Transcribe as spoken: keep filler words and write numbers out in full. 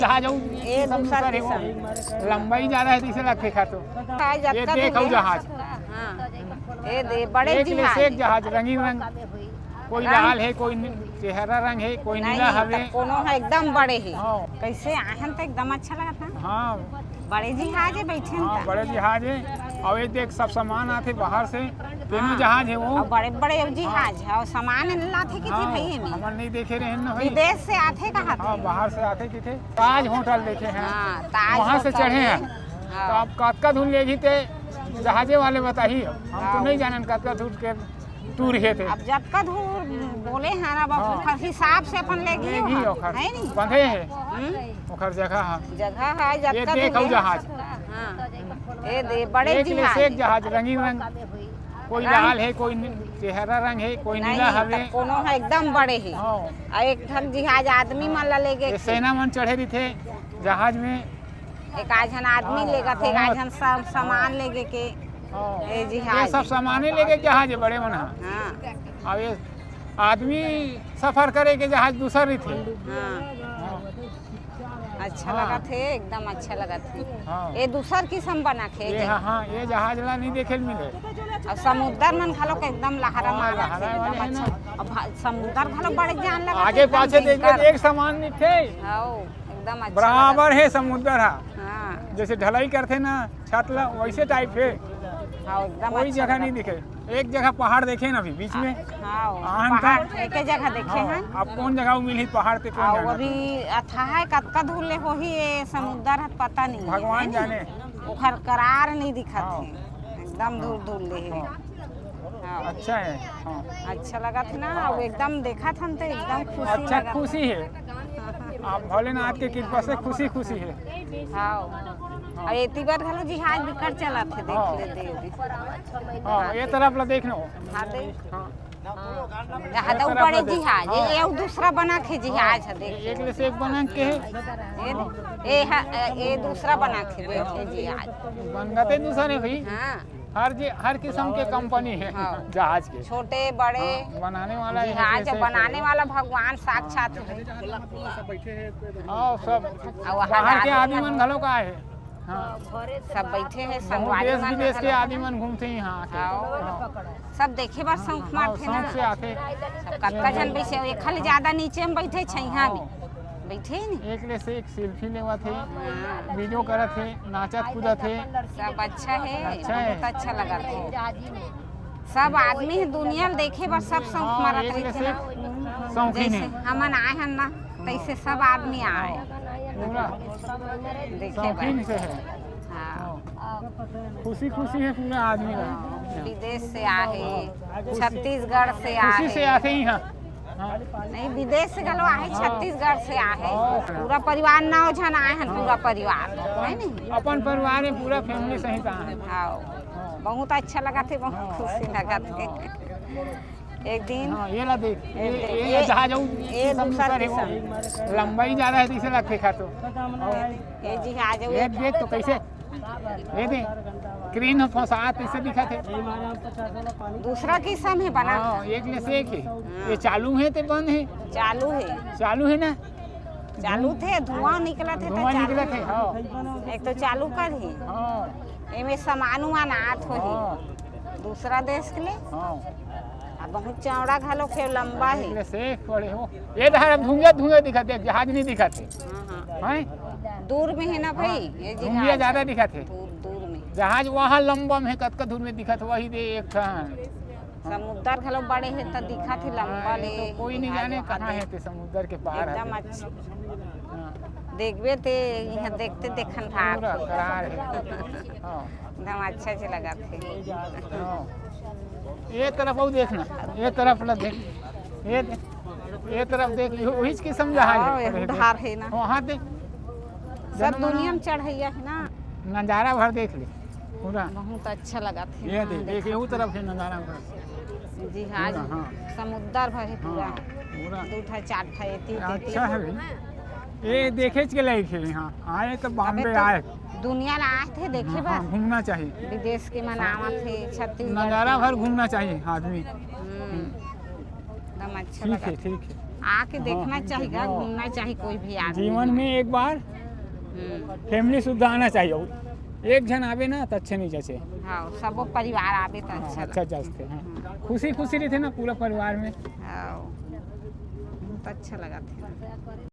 जहाज अउ ये किसम दूसर दूसर हे वो। किसम। लंबाई ज्यादा हे, तइसे लगथे खातो। जहाज ये अतका देख दूर अउ हे। जहाज। हाँ। ये दे, बड़े एक ले जहाज। से एक जहाज, रंगीन रंग। कोई रंग। लाल हे, कोई नि-, चेहरा रंग हे, कोई नहीं, नीला हवे। तब कोनो हे एकदम बड़े हे। हाँ। कइसे आहन त एकदम अच्छा लगत हे। हाँ। बड़े जहाज हे, बइठे हाँ, त। बड़े जहाज हे। अउ ये देख, सब सामान आथे बाहर से। तेनो हाँ। जहाज हे वो। अउ बड़े-बड़े जहाज हाँ। हे, अउ सामान लाथे किथे हाँ, भई एमे? हमन नइ देखे रहेन ना भई। विदेश से आथे कहाथे? हाँ, बाहर से आथे किथे। ताज होटल देखे हन। हाँ, ताज वहाँ से होटल चढ़े हे। हन। हाँ। त अब कतका दूर लेगही ते जहाजे वाले बताही। हम तो हाँ। नइ जानन कतका दूर के दूर हे ते। अब जतका दूर बोले हन, अब हाँ। ओकर हिसाब से अपन लेगही लेगही ओहा, ओखर। हे नी? बंधे हे। हम्म। ओखर जगह ह। जगह हे, ये जतका देख दूर अउ हे। जहाज। हाँ। ये दे, बड़े एक ले जहाज से एक हे। जहाज, रंगीन रंग। कोकोई रंग। लाल हे, कोई नि-, चेहरा रंग हे, कोई नहीं, नीला हवे। तब कोनो हे एकदम बड़े हे। हाँ। अउ एक ठन जहाज आदमी मन ला लेगे ये हे। सेना मन चढ़े रहिथे जहाज में। एक आध झन आदमी हाँ, लेगथे, एक आध हाँ। झन सब सामान लेगे के। हाँ। ये जहाज ये सब हे। सामाने लेगे जहाज हे बड़े मन ह। हाँ। अउ ये आदमी सफर करे के जहाज दूसर रहिथे। हाँ। हाँ। अच्छा हाँ। लगत हे, एकदम अच्छा लगत हे। हाँ। ये दूसर किसम बनाथे ये जहाज। हाँ, हाँ, ये जहाज ला नइ देखे ल मिले। अउ समुद्र मन घलो के एकदम लहरा हाँ, मारत हे, लहरा एकदम वाले हे अच्छा। ना। अउ भा-, समुद्र घलो बड़े जान लगत हे, आगे एकदम पाछे देखबे भयंकर। त एक समान दिखथे। हाँ, एकदम अच्छा बराबर लगत हे समुद्र ह। हाँ। जइसे ढलाई करथे ना छत ला, वइसे टाइप हे। हाँ, एकदम कोई अच्छा जगह लगत नइ हे। दिखे। एक जगह पहाड़ देखे ना अभी बीच में। हाँ, आहन पहाड़ त। एके जगह देखे हाँ, हन। अब कोन जगह मिलही पहाड़ ते कोन हाँ, जाना। अभी अथाह हे, कतका दूर ले होही ये समुद्र ह, पता नइ हे, भगवान हे नी? जाने। ओखर करार नइ दिखत हाँ। हे, एकदम दूर दूर ले हे। हाँ। हाँ। अच्छा हे, हाँ। अच्छा लगत हे ना, अउ एकदम देखत हन त एकदम खुशी अच्छा, लगत हे। खुशी हे। हाँ, हाँ। आप भोलेनाथ के कृपा से खुशी खुशी हे। हाँ। हाँ। अउ एती बर घलो जहाज बिकट चलत हे, देख हाँ। ले दे। हाँ, ये तरफ ला देख लो। हाँ, दे। हाँ। हाँ, ये तो तरफ बड़े ला देख। जहाज, हाँ। ये, ये दूसरा बना के जहाज हे, देख। एक ले से एक बना के हे। ये, ये ह-, ये दूसरा बना के देख, ये जहाज। बनगते दूसरे भई। हाँ। हर जे, हर किसम के कंपनी हे हाँ। जहाज के। छोटे, बड़े। हाँ, बनाने वाला हे जहाज जइसे बनाने वाला भगवान साक्षात हे। हाँ, सब अउ वहाँ बाहर के आदमी आदमी मन मन घलो का हे। हाँ। सब बइठे हे, बहुत संगवारी देश मन विदेश के घलो। आदमी मन घूमथे इहाँ आके। हाँ। हाँ। सब देखे बर शौक हाँ, मारथे शौक ना। से आथे। सब कतका झन बइठे, एक खाली ज्यादा नीचे म बइठे, छइहाँ में। हाँ। बइठे हे नी? एक ले से एक सेल्फी लेवत हे, हाँ। वीडियो करत हे, नाचत कूदत हे। सब अच्छा हे, अच्छा हे। बहुत अच्छा लगत हे। सब आदमी हे दुनिया ल देखे बर सब शौक हाँ, मारत एक ले रहिथे से ना। शौकीन जइसे हे। हमन आए हन ना, तइसे सब आदमी आए। पूरा देखे शौकीन बर। से हे। हाँ। हाँ। खुशी खुशी हे पूरा आदमी ला। विदेश से आहे, हाँ। छत्तीसगढ़ से खुशी से आहे। आथे इहाँ। हाँ। नहीं, विदेश से घलो आहे, हाँ। छत्तीसगढ़ से आहे। हाँ। पूरा परिवार नौ झन आए हन, हाँ। पूरा परिवार, है नी? अपन परिवार में पूरा family सहित आए हन। हाँ। हाँ। बहुत अच्छा लगथे, बहुत हाँ। खुशी लगथे। हाँ। एक दिन हाँ, ये ला देख, ये ये, देख, ये ये, जहाज अउ ये किसम दूसर दूसर हे वो। किसम। लंबाई ज्यादा हे, तइसे लगथे खातो। ये जहाज अउ ये देख तो कइसे, ये देख, crane ह फंसात, तइसे दिखत हे। दूसरा किसम हे बना। हाँ, एक ले से एक हे। हाँ। ये चालू हे ते बंद हे? चालू हे। चालू हे ना? चालू थे, धुआं निकलत हे त धुआं चालू निकलत हे, हे। हाँ। एक तो चालू कर ही। हाँ। एमे सामान उमान आत होही। हाँ। दूसरा देश के ले। हाँ। आ बहुत चौड़ा घलो फेर लंबा हे। ले से एक बड़े हो। ये डहर अब धुंधे धुंधे दिखत हे, जहाज नहीं दिखत हे। हाँ, हाँ। हैं? दूर में हे ना भाई, हाँ। ये धुंधिया जहाज ज्यादा दिखत हे। दूर, दूर में। जहाज वहाँ लंबा में हे, कतका दूर में दिखत, वही दे एक ठन। समुद्र घलो बड़े हे त दिखत हे लंबा हाँ, ले। ये तो कोई नहीं जाने कहाँ हे ते समुद्र के पार हे। एकदम अच्छा। हाँ। देखबे ते इहाँ देखते देखन भाग पूरा हो। करार हे। हाँ। एकदम अच्छा से लगत हे। हाँ। ये तरफ अउ देखना, ये तरफ ला देख, ये दे-, ये तरफ देख लियो, वही के समझा हाँ, है। ये उधार हे ना। वहाँ ते सब जनम दुनिया में चढ़ैया हे ना। नजारा भर देख ले पूरा। बहुत अच्छा लगत हे ये ना, देख, देख, देखत यहू हे। तरफ हे नजारा भर। जी हाँ, पूरा, हाँ। समुद्र भर हे पूरा। हाँ, पूरा। दू ठा, चार ठा, एती, तेती। अच्छा हे भाई। ये देखे के लायक हे यहाँ। आए तो अबे बॉम्बे तो आए। दुनिया ला आए थे देखे हाँ, बर। हाँ, घूमना चाहिए। विदेश के मन आवत हे, छत्तीसगढ़ नजारा के। भर घूमना चाहिए आदमी। हम्म। एकदम अच्छा ठीक लगा। हे, ठीक हे। आके देखना चाहिए, घूमना चाहिए कोई भी आदमी। जीवन में एक बार हम्म, फैमिली सुद्धा आना चाहिए। एक झन आवे ना तो अच्छे नहीं जचे। हाँ, सबो परिवार आवे तो अच्छा अच्छा जचते हैं, खुशी खुशी रहते ना पूरा परिवार में। हाँ, बहुत अच्छा लगा था।